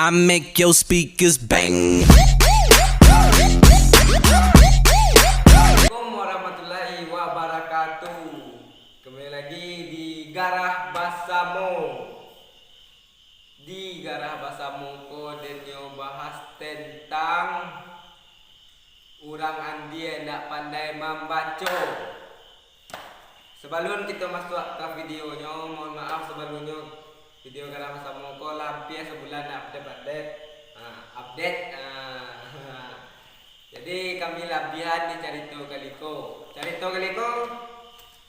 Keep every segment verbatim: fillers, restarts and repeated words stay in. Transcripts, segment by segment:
I make your speakers bang. Assalamualaikum warahmatullahi wabarakatuh. Kembali lagi di Garah Basamo. Di Garah Basamo ko, den nyo bahas tentang urang Andia ndak pandai mambaco. Sabalun kito masuak ka videonyo, mohon maaf sabalunnyo, video Garah Basamo ko lah ampia sabulan ndak update-update. Ha, update. Ha. Jadi, kami labiahan di carito kali ko. Carito kali ko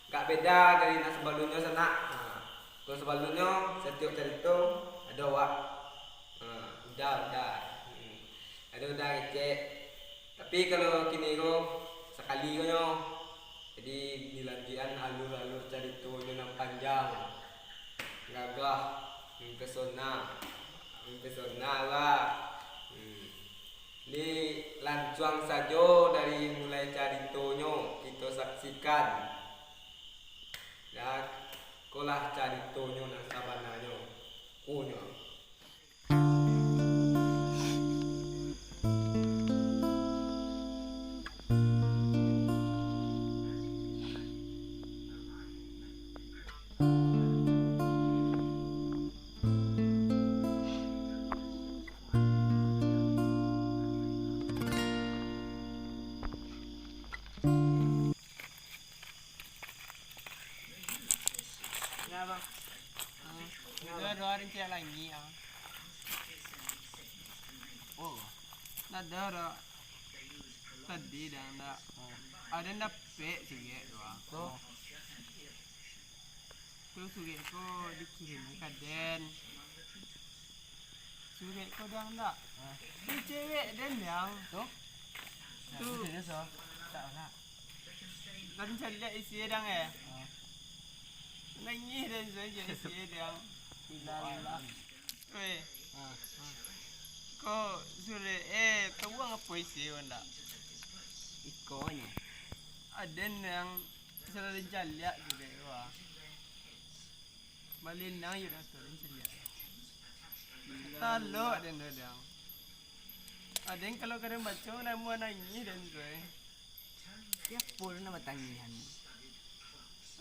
agak beda dari nan sabalunnyo sanak. Ha, kalau sabalunnyo, satiok carito ado awak. Ha, udah, udah. Hmm. Ado udah ngecek. Tapi kalau kini ko, sakali ko nyo. Jadi, dilanjuikan alur-alur caritonyo nan panjang, gagah, mempesona, mempesona lah. Hmm. Jadi, lansuang sajo dari mulai caritonyo kito saksikan. Dan, kolah caritonyo nan sabananyo. Konyo. Nah, bang. Nah, doa-doa rincak langik, ah. Oh. Nah, doa-doa. Tadi dah ndak. Oh. Ada ndak pek sikit tu, ah. Oh. Tu surek ko dikirim ka den. Surek ko dang dak? Ah. Tu cewek den dang. Tu? Tu. Serius, oh? Tak nak. Tadi caliak isi dang, eh? Ah. Nangih den saja isi dang. Ilalah. Weh. Ah. Ko surek, eh, tahu ang apo isi ko ndak? Ikonyo. Aden yang Salah den caliak tu dek, wah. Balinang yo dah tu den caliak. Talok den tu dang. Aden kalau ka den baco, namuah nangih den tu, eh. Siapo tu nan batangihan?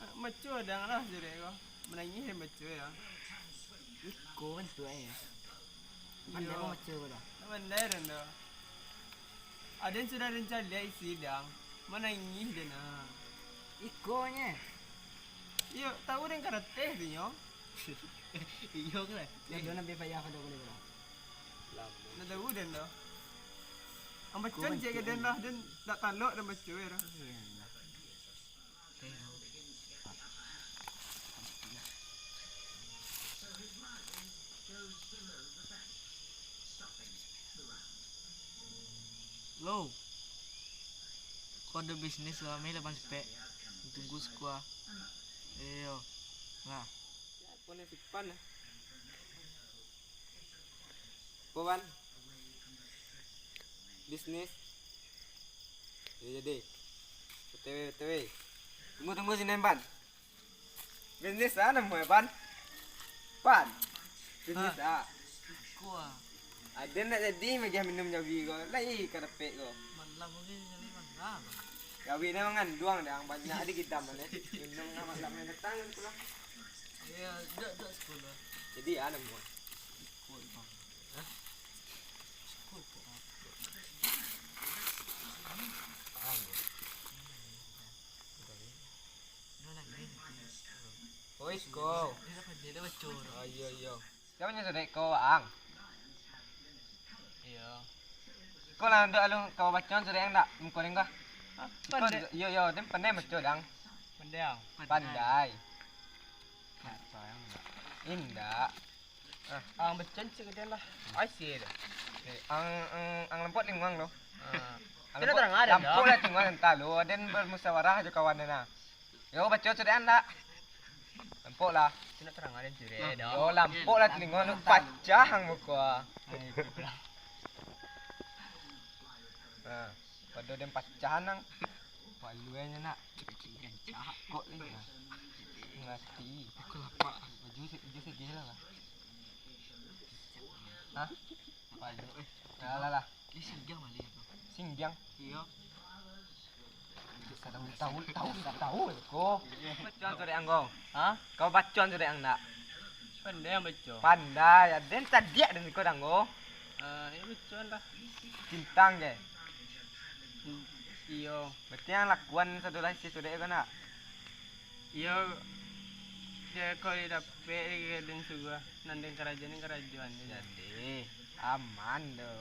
Ah, baco dang lah tu dek ko. Manangih den baco yo. Iko kan tu, eh. Pandai iyo. Mambaco ko dah. Pandai den tu. Aden sudah den caliak isi dang. Manangih den, ah. Ikonyo. Iyo, tahu den karateh tu nyo. Iyo karateh. Yo, den ambiak payah pado ko dulu. Lamo. Ndak tahu den tu. Ambo Iko cancik ka tu, den eh. Lah, den ndak talok den baco yo. Iyo, iyo. Lo, ko ado bisnis rami lapan sepek. Tunggu sakua. Iyo. Nah. Siapo ni si Pan, eh? Apo, Pan? Bisnis? Yo, jadi. B T W, B T W. Tunggu, tunggu sini, Pan. Bisnis a namo, Pan? Pan. Bisnis a. Iko a. Aden ndak jadi magiah minum jawi ko. Lai ka dapek ko. Malam ko jadi malam. Jawi ni manganduang dang, banyak di gidam ni. Minum ngan malam ni datang pulang. Iyo, dak, dak sekolah. Jadi a namo. Oi, ko. Oh, iyo, iyo. Sia nyo surek ko, Ang? Iyo. Ko lah, untuak alun ka babaco surek ang dak? Muko den ko. Hah? Ko, pandai? Iyo, iyo, den pandai baco, dang. Pandai, Ang? Pandai. Pandai. Indak. Ah. Ang baco cek den lah. Ai, sia dah. Eh, ang, ang, ang lampok linguang tu. Ah. Ang lampok, lampok lah linguang, antah lu. Den bermusyawarah jo kawan den nah. Yo, baco surek ang dak? Lampok lah. Yo, lampok lah talingo nu pacah ang muko. Nah, pado den pacah nang. Paluenyo nak. Kok ni. Ngati. Baju se-, baju segeh lah. Alah, alah. Di Singgiang balik tu. Singgiang? Iyo. Tahu, tahu, tahu, tahu ko. Baco surek ang ko? Ha? Kau baco surek ang ndak? Pandai ang baco. Pandai, aden cadiak den ko dang ko. Ah, iyo baco lah. Cintang ke? Iyo. Berarti ang lakuan sadolah isi surek ko ndak? Iyo, dio ko dapek den suruah, nan den karajoan, den karajoan. Jadi, aman tu.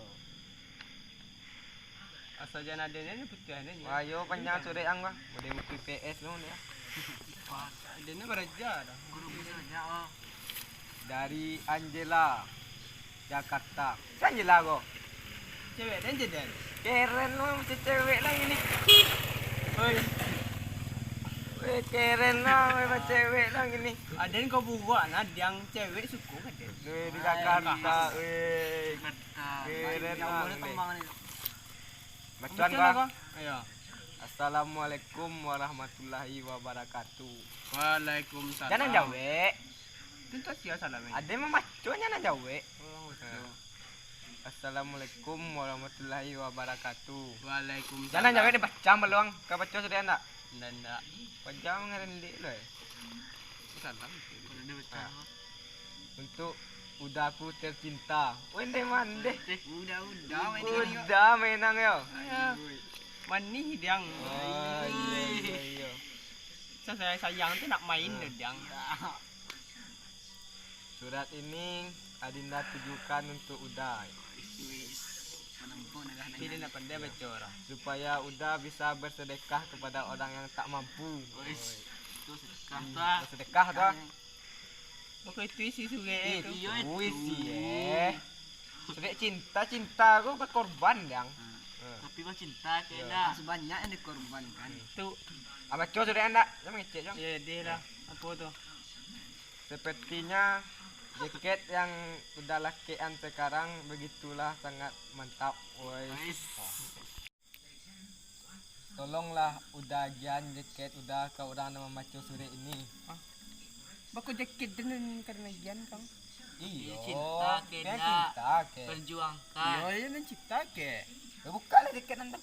Asa jan aden ni putuih ni. Wah, yo panjang surek ang bah. Model buku I P S tu dia. Aden ni baraja dah. Guru bisa banyak oh. Dari Angela, Jakarta. Si Angela ko? Cewek dan jadan. Keren lah, macam cewek lah ini. Oi. Weh, keren lah, weh, macam cewek lah ini. Aden kau buruak nah, diang cewek suko ka den. Weh, di Jakarta, weh. Keren lah ini. Bacoan, Bah. Ayo. Assalamualaikum warahmatullahi wabarakatuh. Waalaikumsalam. Jangan jawek. Itu tak sia salam ni. Ada yang memaco, jangan jawek. Oh, betul. Assalamualaikum warahmatullahi wabarakatuh. Waalaikumsalam. Jangan jawek, dia baca maluang. Kau baca sudah ndak? Ndak, ndak. Baca mengerendik lo, eh. Salam. Kalau dia baca. Ah. Untuk udaku tercinta. Wende mandeh. Uda, uda, main dengan Uda mainang yo. Ayo. Manih diang. Oh, iya, iya, iya. Sa-, sayang-sayang tu nak main tu diang. Surat ini Adinda tujukan untuk Uda. Wis. Menempuh negah-negah. Tapi dia nak pandai baca orang. Supaya Uda bisa bersedekah kepada orang yang tak mampu. Wis. Itu sedekah tu ah. Bersedekah tu ah. Pokok itu isi surek tu. Itu isi, eh. Surek cinta, cinta ko berkorban, Dang. Hmm. Hmm. Tapi kau cinta ke ndak? Sebanyak yang dikorbankan. Tu. Ah, baco surek ndak? Jangan mengecek, Jang. Ya, dia lah. Apa tu? Sepertinya jaket yang Uda lakekan sekarang begitulah sangat mantap, woi. Ais. Tolonglah Uda agiahan jaket Uda ka urang nan mambaco surek ini. Hah? Bako jaket den karano agiahan, Kang? Iyo, cinta ke dia ndak? Cinta ke? Perjuangkan. Iyo, iyo, den cinta ke? Ya, bukalah jaket nan tu.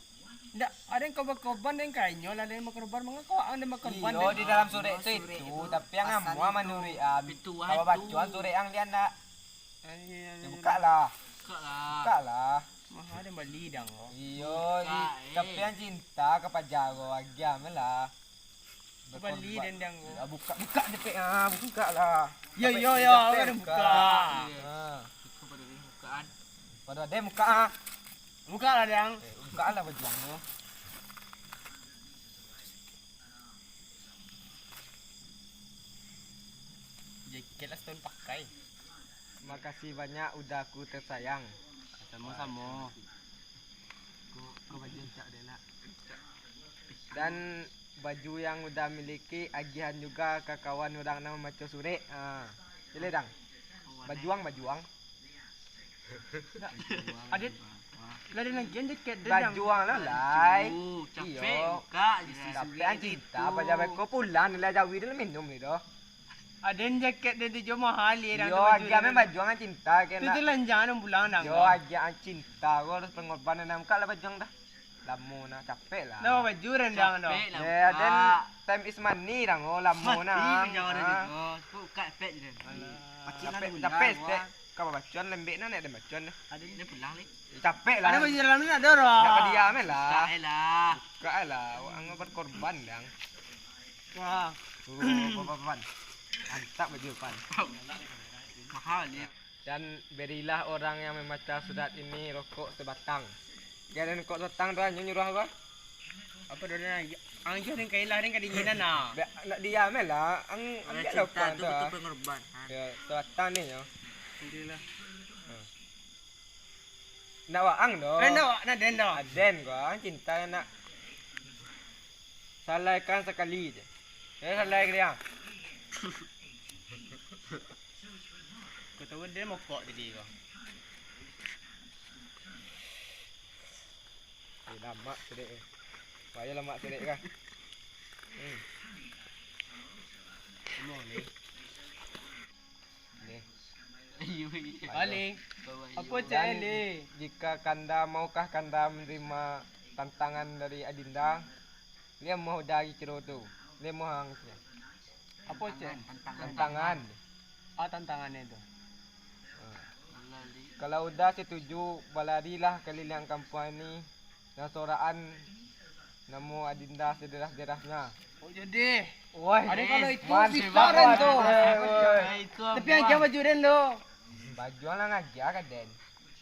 Ndak, ada yang kau bakorban, ada yang kainyo lah, ada yang bakorban. Mangko ang den bakorban? Iyo, di dalam surek tu itu, tapi ang amuah manuruik ang. Kau bacoan surek ang lian ndak? Ya, bukalah. Bukalah. Bukalah. Maha den bali dang ko. Iyo, tapi ang cinta ka paja ko, agiah me lah. Bali den dang ko. Ya, buka, buka dapek ah, buka lah. Yo, yo, yo, buka. Ah. Buka pada den bukaan. Pada den buka ah. Buka lah dang. Eh, buka lah baju ang tu. Jaket lah setahun pakai. Makasih banyak Udaku tersayang. Samo-samo. Ko, ko baju cak deh nak. Dan baju yang Uda miliki agiahan juga ka kawan urang nan mambaco surek. Ha. Pilih dang. Bajuang, bajuang. Ada lah, ada lagi yang jaket dia. Bajuang lah, lai. Capek, iyo. Buka je. Capek ang cinta, paja beko pulang, nilai jawi dia minum ni doh. Aden jaket den tu jo mahal ye, dang. Yo, tu baju agiah den men tu. Bajuang ang cinta ke tu nak. Tu lanjang dong pulang dang. Yo, agiah ang cinta ko harus pengorbanan, ang buka lah bajuang dah. Lamo nah, capek lah. Dah baju rendang dah. Capek lah, eh, buka. Aden time is money dang, oh, lamo nah. Mati pun jangan ada juga. Buka pet je. Alah. Pacik lah capek, capek, wah. Kau babacuan lembek nah, nak ada bacuan dah. Aden ni pulang leh. Capek lah. Ada baju dalam ni nak dorong. Nak badiam lah. Buka lah. Buka lah. Wah, ang berkorban dang. Wah. Oh, Pan, Pan. Mantap baju, Pan. Mahal ni. Dan berilah orang yang membaca surat ini rokok sebatang. Dia ada rokok sebatang tu, nyo nyuruh apa? Apa tu, nak angin kailah, angin kedinginan nah. Nak diam lah. Ang, ambil rokok tu. Betul pengorban. Ya, sebatang ni nyo. Alhamdulillah. Nak waang doh. Eh, nak waang, nak den doh. Aden ko, ang cinta nak. Salaikan sakali je. Eh, salai ka dia. Kau tahu dia mokok tadi ko. Eh, lamak surek eh. Payah lamak surek kah? Hmm. Semua ni. Ni. Balik. Apo cek Eli? Jika kanda, maukah kanda menerima tantangan dari Adinda? Lai amuah Uda kiro tu. Lai amuah ang. Apo cek? Tantangan. Ah, tantangannyo tu. Kalau Uda setuju, balarilah kaliliang kampuang ni. Nan soraan namo Adinda sederah-derahnya. Oh, jadi. Woi, ado kalau itu man, bisa den tu. Woi. Tapi ang jan baju den lo. Baju ang lah ngaja ka den.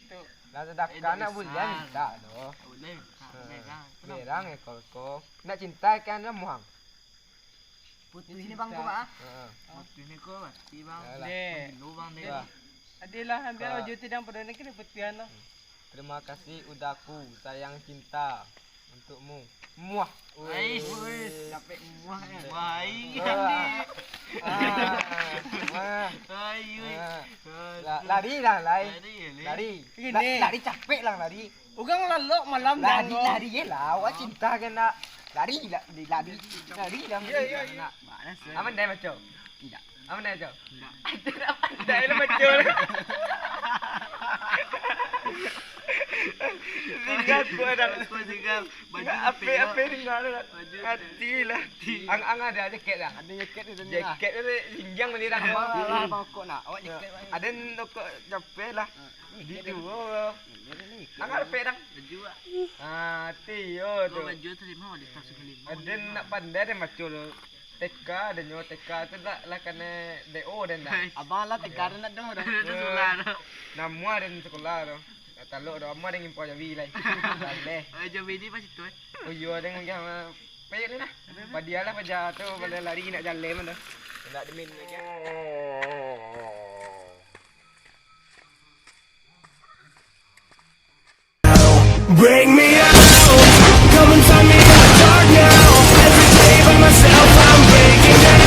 Tu. Lah sadakah nak buliah minta tu. Buliah minta. Merang eko ko. Nak cinta kan lah muang. Putuih ni bang ko, Pak, ah. Heeh. Putuih ni ko mati, bang. Yalah. Deh. Pemilu, bang, deh. Yalah. Adelah, ambil baju tu dan pado ni kena putuihan lah. Terima kasih Udaku, sayang cinta untukmu. Muah. Ais. Wih. Capek muah, ya. Wah, iya, Wah. Dik. Ah. Wah. Ai, ui. Ah. Aduh. La-, lari lah, lai. Lari, ya, Lik? Lari. Ini. La-, lari capek lah, lari. Urang lalok malam lari, lari je lah. Awak cinta kan nak lari lah, lari, lari lah. Iya, iya, iya. Nak. Aman dah maco? Tidak. Aman dah maco? Tidak. Tidak pandai lah maco. Tinggal buat dah. Apa, tinggal? Baju tinggal. Apa, apa tinggal dah? Baju tinggal. Hati lah. Ang, ang ada jaket dah. Ada jaket tu, jaket tu singgah benda dah. Alah, bangkok nak. Awak jaket. Ada rokok capek lah. Di duo. Angah lepek dang. Baju, ah. Ah, ti yo tu. Baju tu lima, ada tas lima. Aden nak pandai den maco lo. T K, aden nyo T K tu lah, lah kanai D O den dah. Abang lah T K den nak dong dah. Itu sekolah tu. Namuah den sekolah tu. Tak talok dah, amuah den impor jawi lai. Baleh. Eh, jawi ni pas itu, eh. Oh iyo, den mungkin sama. Payah ni lah. Padiah lah paja tu, pada lari nak jalan mana. Nak demin lagi. Bring me out. Come and find me in the dark now. Every day by myself, I'm breaking down.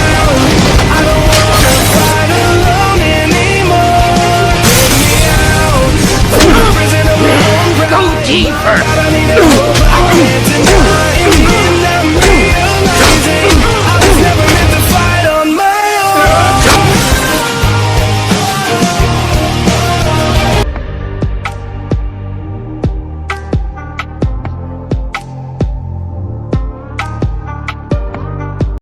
I don't wanna fight alone anymore. Bring me out. From the prison of my own pride. Go deeper. God, I need a hope. I can't deny.